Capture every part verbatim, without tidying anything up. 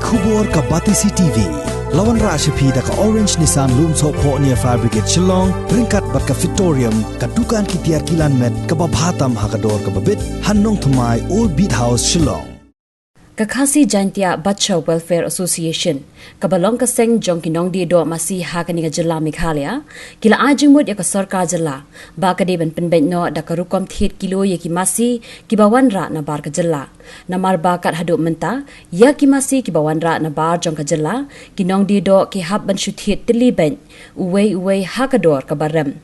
Khubor ka Batesi T V. La wanrah sha phi da ka Orange Nissan Lumsohphoh near Fire Brigade Shillong, ryngkat bad ka Fitorium, ka dukan ki tiar kilan met kaba bha tam ha ka dor kaba bit, ha Nongthymmai, Old Beat House, Shillong. Ka Khasi Jaintia Bachau Welfare Association, kaba long ka seng jong ki nongdie doh masi ha kane ka jylla Meghalaya, ki la ai jingmut ïa ka sorkar jylla ba ka dei ban pynbeit noh da ka rukom thied kilo ïa ki masi kiba wanrah nabar ka jylla. Namar ba kat haduh mynta, ïa ki masi kiba wanrah nabar jong ka jylla, ki nongdie doh ki hap ban shu thied tylli beit, uwei uwei ha ka dor kaba rem,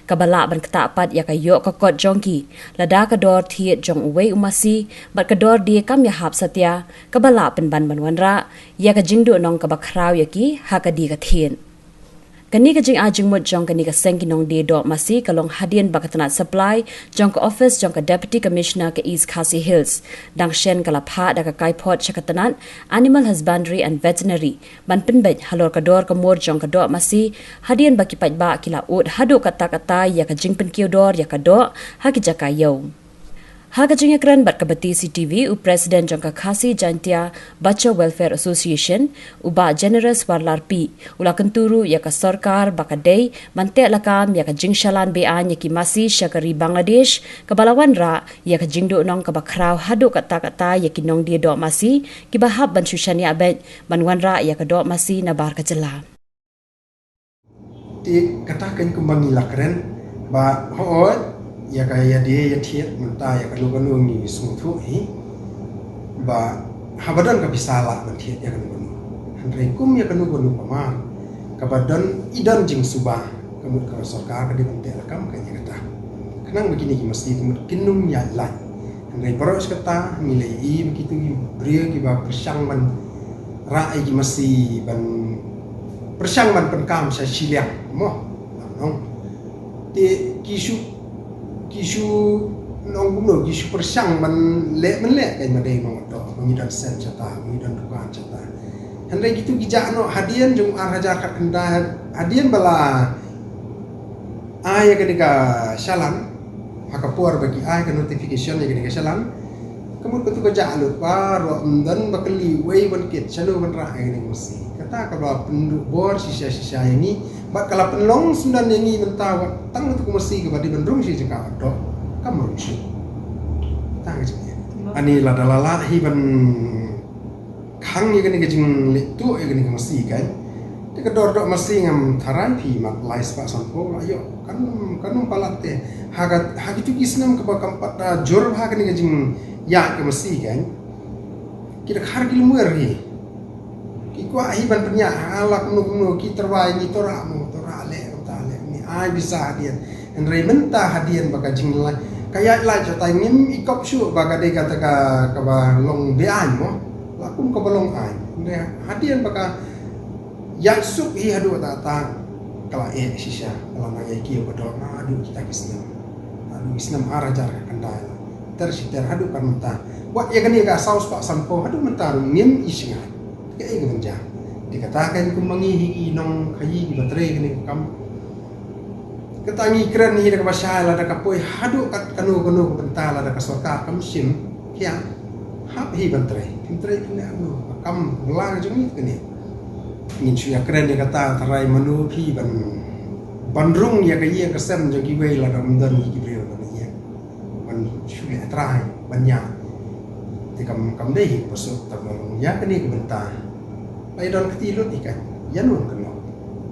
kaba lah ban ktah pat ïa ka ïoh ka kot jong ki, lada ka dor thied jong uwei u masi bad ka dor die kam ïahap satia, kaba lah pynban ban wanrah ïa ka jingduhnong kaba khraw ïa ki ha ka die ka thied. Kane ka jingai jingmut jong kane ka seng ki nongdie doh masi ka long hadien ba ka tnat supply jong ka office jong ka Deputy Commissioner ka East Khasi Hills, dang shen ka la phah da ka kaiphod sha ka tnat Animal Husbandry and Veterinary ban pynbeit halor ka dor ka mur jong ka doh masi, hadien ba ki paidbah ki la ud haduh katta katta ïa ka jingpynkiew dor ïa ka doh ha ki jaka ïew. Ha ka jingïakren bad ka Batesi T V, u President jong ka Khasi Jaintia Bachau Welfare Association, u Bah Generous Warlarpi, u la kyntu ruh ïa ka sorkar ba ka dei ban teh lakam ïa ka jingshalan be-aiñ ïa ki masi sha ka ri Bangladesh, kaba la wanrah ïa ka jingduhnong kaba khraw haduh katta katta ïa ki nongdie doh masi kiba hap ban shu shaniah beit ban wanrah ïa ka doh masi nabar ka jylla. Te kata kan kumba ngi la kren ba hooid, ïa ka ïa die ïa thied mynta ïa kano kano ngi sngewthuh hi ba haba don ka pisa lah ban thied ïa kano kano. Hynrei kum ïa kano kano ka mar kaba don, i don jingsuba, ka mut ka sorkar ka dei ban teh lakam ka ïa kata. Khnang ba kine ki masi ka mut kin ym ïaid lait. Hynrei baroh shi katta ngi la ïohi ba kito ki briew kiba pyrshang ban rah ïa ki masi ban pyrshang ban pynkam sha shiliang mo. Nong. Te ki shu, ki shu nong kumno, ki shu pyrshang ban leh ban leh, kan ma dei nong to, ngi don sen shata, ngi don dukan shata. Hynrei kito ki jah noh hadien jong ar hajar khatkhyndai, hadien ba la ai ïa kane ka shalan, ha ka por ba ki ai ka notification ïa kane ka shalan, ka mut katu ka jah lut baroh, ym don ba kylli wei wan kit shano ban rah ïa kane ka masi. Kata kaba pynduh bor shisha shisha ïa ngi bad ka la pynlong syndon ïa ngi mynta wat tang katu ka masi kaba dei ban rung sha jaka ot doh kam rung shuh. Tang ka jingeh. Ani lada la lah hi ban khang ïa kane ka jingleh tuh ïa kane ka masi kan. Te ka dor doh masi ngam tharai phi mat lai spah sanphew la ïoh. Kan ym, kan ym palat te. Ha ka, ha kitu ki snem kaba kam pat da jur ha kane ka jingïaid ka masi kan. Ki da khar ki lum wer hi. Ki kwah hi ban pynïaid ha la kumno kumno ki tyrwa ngi to rah mo, to rah leh, to rah leh. Ni ai bisa hadien. Hynrei mynta hadien ba ka jinglai ka ïaid lait shata ngim i kop shuh ba ka dei kata ka, kaba long be-aiñ mo. La kum kaba long aiñ. Hynrei hadien ba ka ïaid suk hi haduh katta katta ka la eh shisha, ka la nang ïai kiew ka dor haduh kita ki snem. Haduh ki snem ar hajar khatkhyndai la ter shi ter haduh kan mynta. Wat ïa kane ka saw spah sanphew haduh mynta ruh ngim i sngewthuh. Kaei ka ban jia. Te kata kan kum ma ngi hi ki nongkhaïi kiba trei kane ka kam. Kata ngi kren hi da kaba shai, lada ka poi haduh kat kano kano ka bynta, lada ka sorkar kam shim, khia hap hi ban trei. Kim trei pynleh ano, ka kam bylla jong ngi kane. Ngin shu ïa kren ïa kata, tharai mano phi ban, ban rung ïa ka ïing ka sem jong kiwei lada ym don hi ki briew ban ïa ban shu leh trai ban ïa. Te kam, kam dei hi ka pyrshah, tang ba long ïa kane ka bynta. Lai don kti lut hi ka ïa nun ka nok.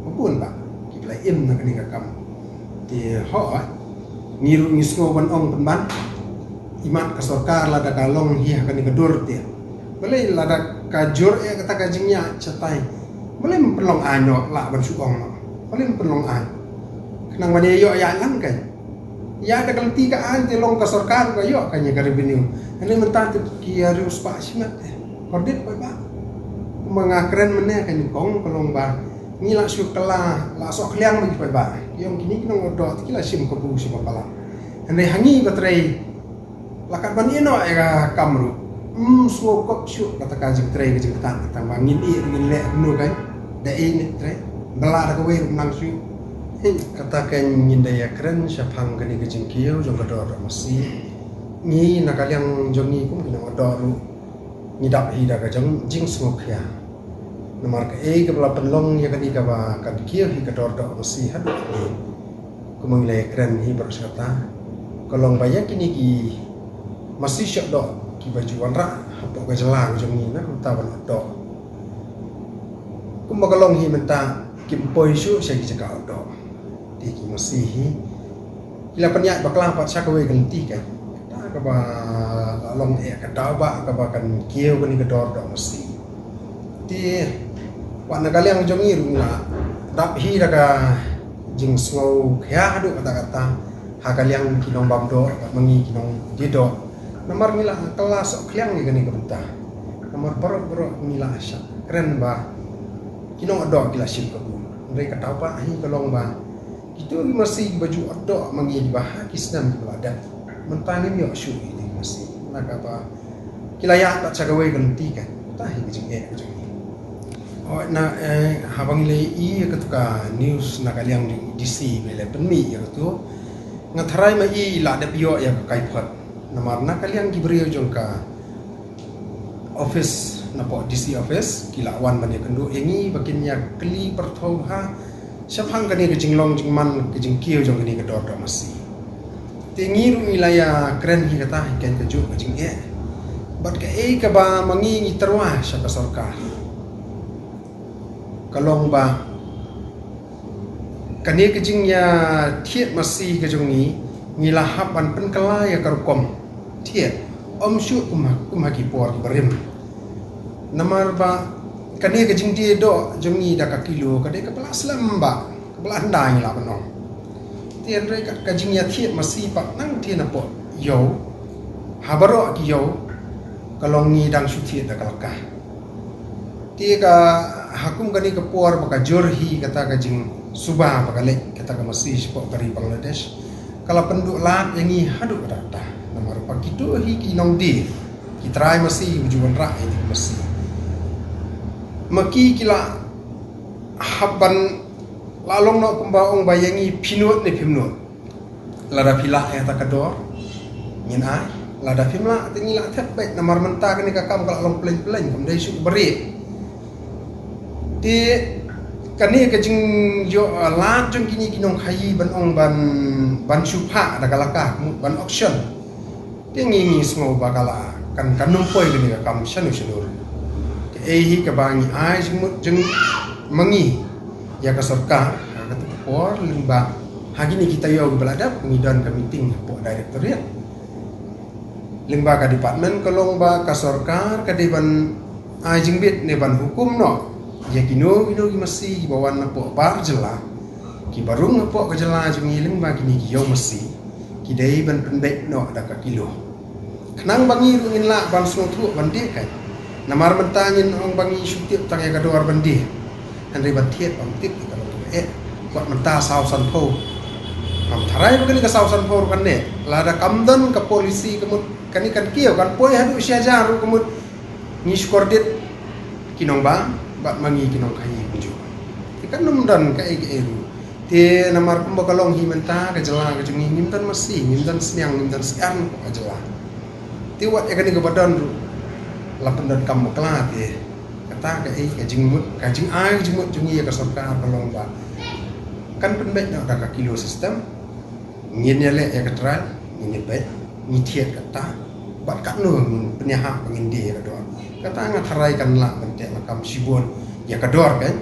Ba bun ba ki la im na kane ka kam. Te ho, ngi ruh ngi sngew ban ong pynban, imat ka sorkar lada ka long hi ha kane ka dur te, balei lada ka jur eh kata ka jingïaid shatai, balei ym pynlong aiñ noh, lah ban shu ong noh, balei ym pynlong aiñ. Khnang ban ïa ïoh ïaid lang kan. Ïa da ka lynti ka aiñ te long ka sorkar ka ïoh ka ïa ka revenue. Hynrei mynta te ki ïa riewspah shimet te kordit paidbah. Kumba nga kren mynne ka nyngkong ka long ba ngi la shu kylla, la soh khliang ba ki paidbah. Ki ong kine ki nongdoh te ki la shim kabu shim balang. Hynrei ha ngi ba trei la kat ban ïeh noh ïa ka kam ruh. Ym sngew kop shuh kata ka jingtrei ka jingktah, tang ba ngin ïeh ngin leh kumno kan. Da ei ne trei. Ba la da kawei ruh nang shuh. Hei, kata kan ngin da ïa kren shaphang kane ka jingkiew jong ka dor doh masi. Ngi na ka liang jong ngi kum ki nongdoh ruh Ngi dap hi da ka jong jingsngewkhia. Namar kaei kaba la pynlong ïa kane kaba kan kiew hi ka dor doh masi haduh kane. Kumba ngi la kren hi baroh shi katta, ka long ba ïa kine ki masi shoh doh kiba ju wanrah hapoh ka jylla ka jong ngi na ka bynta ban ot doh. Kumba ka long hi mynta kim poi shuh sha ki jaka ot doh. Te ki masi hi ki la pynïaid bakla pat sha kawei ka lynti, ka kata kaba la long eh ka daw ba kaba kan kiew kane ka dor doh masi. Te wat na ka liang jong ngi ruh ngi la dap hi da ka jingsngewkhia haduh katta katta ha ka liang ki nongbam doh bad ma ngi ki nongdie doh. Namar ngi la kylla sohkhliang ïa kane ka bynta. Namar baroh baroh ngi la shah kren ba ki nong ot doh ki la shim kabu. Hynrei ka daw ba hi ka long ba kito ki masi kiba ju ot doh ma ngi kiba ha ki snem kiba la dep, mynta ngim ïoh shuh ïa kito ki masi. Na kaba ki la ïaid pat sha kawei ka lynti, ka kata hi ka jingeh ka jong ngi. Oh, na, eh, haba ngi la ïohi ïa kato ka news na ka liang jong D C ba la pynmih ïa kato, nga tharai ma i la dep ïoh ïa ka kaiphod. Namar na ka liang ki briew jong ka office, napoh D C office, ki la wan ban ïakynduh ïa ngi ba kin ïa kylli pyrthei ha shaphang kane ka jinglong jingman ka jingkiew jong kane ka dor doh masi. Te ngi ruh ngi la ïa kren hi kata hi, kan ka juh ka jingeh. Bad kaei kaba ma ngi ngi tyrwa sha ka sorkar, ka long ba kane ka jingïathied masi ka jong ngi, ngi la hap ban pynkylla ïa ka rukom thied, ym shuh kum ha, kum ha ki por kiba rim. Namar ba kane ka jingdie doh jong ngi da ka kilo ka dei kaba la slem ba kaba la hynda ngi la ban ong. Te hynrei ka, ka jingïathied masi pat nangta napoh ïew, ha baroh ki ïew, ka long ngi dang shu thied da ka laka. Te ka ha kum kane ka por ba ka jur hi kata ka jingsuba ba ka leit kata ka masi shapoh ka ri Bangladesh, ka la pynduh lad ïa ngi haduh katta katta. Namar ba kito hi ki nongdie, ki trai masi, ki ju wanrah ïa kito ki masi. Ma ki ki la hap ban la long noh kumba ong ba ïa ngi phi nud ne phim nud. Lada phi lah ïa kata ka dor, ngin ai. Lada phim lah, te ngi la thep beit, namar mynta kane ka kam ka la long plein plein, kam dei shuh kaba rieh. Te kane ka jingïoh, ah, lad jong kine ki nongkhaïi ban ong ban, ban shu phah da ka laka, ban auction. Te ngi ngi sngew ba ka la kan, kan nym poi kane ka kam shano shano ruh. Kaei hi kaba ngi ai jingmut jingmangi ïa ka sorkar ha kata ka por, lyngba ha kine kita ïew kiba la dep ngi don ka meeting hapoh directorate. Lyngba ka department ka long ba ka sorkar ka dei ban ai jingbit ne ban hukum noh ïa kino kino ki masi kiba wan napoh bar jylla, kiba rung hapoh ka jylla jong ngi, lyngba kine ki ïew masi ki dei ban pynbeit noh da ka kilo. Khnang ba ngi ruh ngin lah ban sngewthuh ban die, kan. Namar mynta ngin ong ba ngi shu tip tang ïa ka dor ban die, hynrei ban thied bym tip ïa ka dor. Eh, wat mynta saw sanphew. Ngam tharai ba kane ka saw sanphew ruh kan neh. Lada kam don ka policy ka mut kane kan kiew, kan poi haduh shi hajar ruh ka mut, ngi shu kordit ki nongbam bad ma ngi ki nongkhaïi kumjuh. Te kan nym don kaei kaei ruh. Te namar kumba ka long hi mynta ka jylla ka jong ngi, ngim don masi, ngim don sniang, ngim don syiar hapoh ka jylla. Te wat ïa kane kaba don ruh la pyndonkam bakla. Te kata kaei ka jingmut, ka jingai ka jingmut jong ngi ïa ka sorkar ka long ba kan pynbeit noh da ka kilo system. Ngin ïaleh ïa ka trial, ngin ïa beit, ngin thied kata. Bad katno ngin pynïahap ba ngin die ïa ka dor. Kata nga tharai kan lah ban teh lakam shibun ïa ka dor, kan.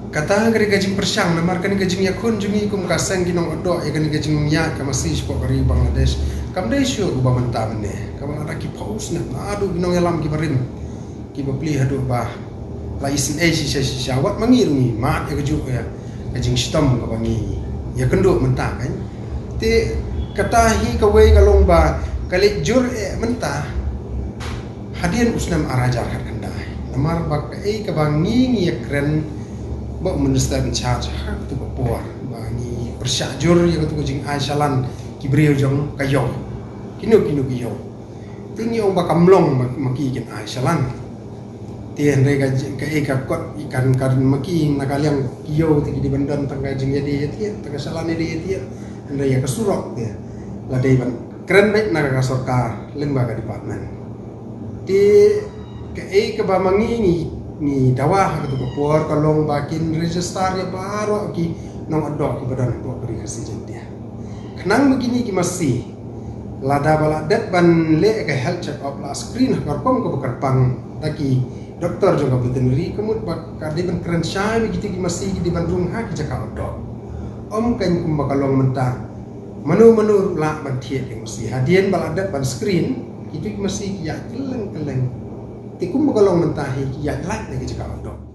Kata ka dei ka jingpyrshang, namar kane ka jingïakhun jong ngi kum ka seng ki nong ot doh ïa kane ka jingïaid ka masi shapoh ka ri Bangladesh kam dei shuh kaba mynta mynne. Kaba lada ki phew snem, naduh ki nongïalam kiba rim, kiba plie haduh ba la isynei shisha shisha, wat ma ngi ruh ngi mad ïa kajuh ïa ka jingshitom kaba ngi ïakynduh mynta, kan. Te kata hi kawei ka long ba ka leit jur eh mynta hadien u snem ar hajar khatkhyndai. Namar ba kaei kaba ngi ngi ïakren bad u minister in charge ha katu ka por, ba ngi pyrshah jur ïa katu ka jingai shalan ki briew jong ka ïew, kino kino ki ïew. Te ngi ong ba kam long ma, ma ki kin ai shalan. Te hynrei ka, kaei ka kot kan, kan ma ki na ka liang ki ïew te ki dei ban don tang ka jingïadie ïathied, tang ka shalan ïadie ïathied. Hynrei ïa ka surok te la dei ban kren beit na ka sorkar lyngba ka department. Te Kaei kaba ma ngi ngi ngi dawa ha katu ka por ka long ba kin register ïa baroh ki nongdoh kiba don hapoh ka ri Khasi Jaiñtia. Khnang ba kine ki masi lada ba la dep ban leh ka health check up la screen ha ka rukom kaba kyrpang da ki doktor jong ka veterinary, ka mut ba ka dei ban kren shai ba kito ki masi ki dei ban rung ha ki jaka doh. Ym kan kumba ka long mynta. Mano mano ruh lah ban thied ïa ki masi. Hadien ba la dep ban screen, kito ki masi ki ïaid kylleng kylleng. Te kumba ka long mynta hi ki ïaid lait na ki jaka doh.